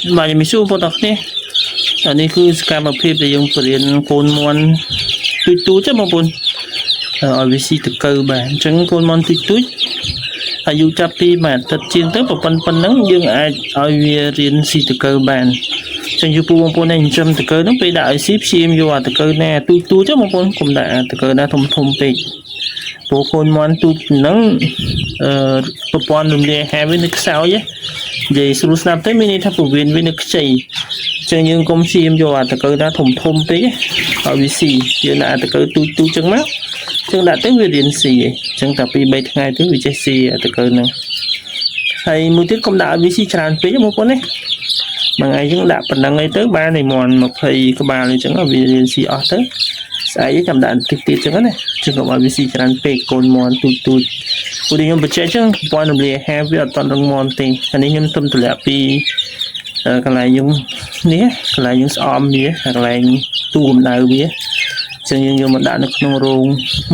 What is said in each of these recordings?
បាទជំរាបសួរបងប្អូនទាំងគ្នាអានេះគឺសកម្មភាពដែលយើងបរៀនកូនមន់ទូចទូចទេបងប្អូនឲ្យវាស៊ីតកៅបាទអញ្ចឹងកូនមន់ទូចទូចអាយុចាប់ពីមួយអាទិត្យជាងទៅប៉ុណ្ណឹងយើងអាចឲ្យវារៀនស៊ីតកៅបានអញ្ចឹងយូរពូបងប្អូនដែលចិញ្ចឹមតកៅហ្នឹងពេលដាក់ឲ្យស៊ីព្យាយាមយកអាតកៅណាទូចទូចទេបងប្អូនកុំដាក់អាតកៅណាធំធំពេកព្រោះកូនមន់ទូចហ្នឹងអឺប្រព័ន្ធរំលាយអាហារវានៅខ្សោយណានិយាយស្រួលស្ដាប់ទៅមានន័យថាពោះវៀនវានៅខ្ចីចឹងយើងកុំព្យាយាមយកអាតកៅណាធំធំពេកឲ្យវាស៊ីយើងដាក់អាតកៅទូចទូចចឹងមកចឹងដាក់ទៅវារៀនស៊ីឯងចឹងតែ2 3ថ្ងៃទៅវាចេះស៊ីអាតកៅហ្នឹងហើយមួយទៀតកុំដាក់ឲ្យវាស៊ីច្រើនពេកបងប្អូនណាមួយថ្ងៃយើងដាក់ប៉ុណ្ណឹងអីទៅបានឯមន់20ក្បាលអញ្ចឹងវារៀនស៊ីអស់ទៅស្អែកចាំដាក់បន្តិចទៀតចឹងណាចឹងកុំឲ្យវាស៊ីច្រើនពេកកូនមន់ទូចទូច ព្រោះខ្ញុំបញ្ជាក់ចឹងប្រព័ន្ធរំលាយអាហារវាអត់តន់រឹងមាំទេអានេះខ្ញុំទំតម្លាក់ពីកន្លែងយើងនេះកន្លែងយើងស្អំវាកន្លែងទូកម្ដៅវាចឹងយើងយកមកដាក់នៅក្នុងរោង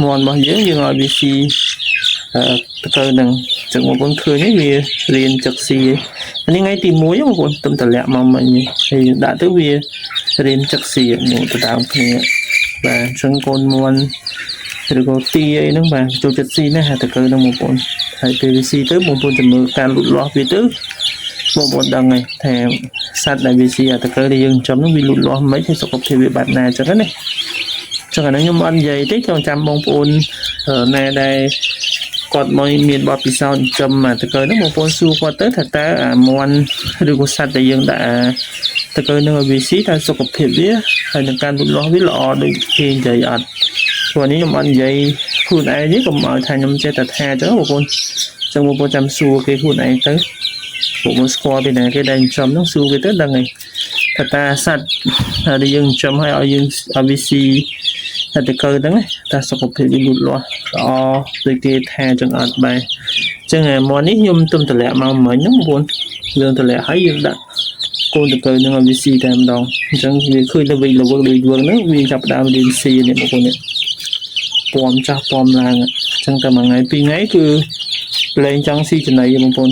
មាន់របស់យើងយើងឲ្យវាស៊ីទៅនឹងចឹងបងប្អូនឃើញវារៀនចឹកស៊ីនេះថ្ងៃទី1បងប្អូនទំតម្លាក់មកមិញហើយដាក់ទៅវារៀនចឹកស៊ីមកទៅដើមគ្នាបាទអញ្ចឹងកូនមាន់ឬក៏ទីអីហ្នឹងបាទចូលចិត្តស៊ីណាស់តកើហ្នឹងបងប្អូនហើយពេលវាស៊ីទៅបងប្អូនចាំមើលការលូតលាស់វាទៅបងប្អូនដឹងហើយថាសត្វដែលវាស៊ីអាតកើដែលយើងចិញ្ចឹមហ្នឹងវាលូតលាស់មិនហើយសុខភាពវាបែបណាអញ្ចឹងណាចឹងអាហ្នឹងខ្ញុំអត់និយាយទេចង់ចាំបងប្អូនណាដែលគាត់មកមានបទពិសោធន៍ចិញ្ចឹមអាតកើហ្នឹងបងប្អូនសួរគាត់ទៅថាតើអាមាន់ឬក៏សត្វដែលយើងដាក់អាតកើហ្នឹងឲ្យវាស៊ីតើសុខភាពវាហើយនឹងការលូតលាស់វាល្អដូចគេនិយាយអត់ព្រោះនេះខ្ញុំអត់និយាយខ្លួនឯងទេកុំឲ្យថាខ្ញុំចេះតែថាអញ្ចឹងបងប្អូនអញ្ចឹងបងប្អូនចាំសួរគេខ្លួនឯងទៅបងប្អូនស្គាល់ពីណាគេដែលចិញ្ចឹមហ្នឹងសួរគេទៅដឹងហើយថាតាសត្វដែលយើងចិញ្ចឹមឲ្យឲ្យយើងឲ្យវាស៊ីតែតកើហ្នឹងតាសុខភាពវាលូតលាស់ល្អដូចគេថាអញ្ចឹងអត់បែរអញ្ចឹងមាន់នេះខ្ញុំទុំតម្លាក់មកមិញហ្នឹងបងប្អូនយើងតម្លាក់ហើយយើងដាក់កូនតកើហ្នឹងឲ្យវាស៊ីតែម្ដងអញ្ចឹងវាឃើញទៅវិញលវឹកដូចវឹងហ្នឹងវាចាប់ដើមរៀនស៊ីនេះបងប្អូននេះពំចាស់ពំឡើងអញ្ចឹងតែមួយថ្ងៃពីរថ្ងៃគឺលែងចង់ស៊ីចំណីបងប្អូន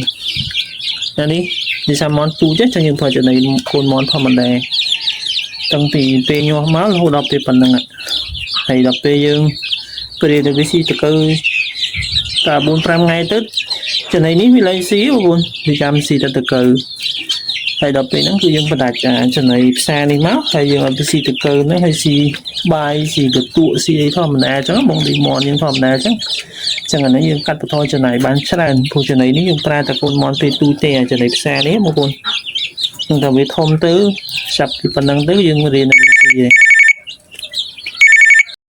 អានេះនេះសាមនទូចទេចឹងយើងប្រើចំណីកូនមនធម្មតាតាំងពីពេលញាស់មករហូតដល់ពេលប៉ុណ្្នឹងហើយដល់ពេលយើងព្រាទៅវាស៊ីតកើតា4 5ថ្ងៃទៅចំណីនេះវាលែងស៊ីបងប្អូនវាចាំស៊ីតែតកើហើយដល់ពេលហ្នឹងគឺយើងផ្ដាច់ចំណីផ្សារនេះមកហើយយើងឲ្យវាស៊ីតកើហ្នឹងហើយស៊ីបាយស៊ីកតក់ស៊ីអីធម្មតាអញ្ចឹងបងឌីមនយើងធម្មតាអញ្ចឹងអញ្ចឹងអានេះយើងកាត់បន្ថយចំណីបានច្រើនព្រោះចំណីនេះយើងប្រើតែកូនមន់ពេលទូទេចំណីផ្សារនេះបងប្អូននឹងតែវាធំទៅចាប់ពីប៉ុណ្ណឹងទៅយើងរៀនឲ្យវាស៊ីឯង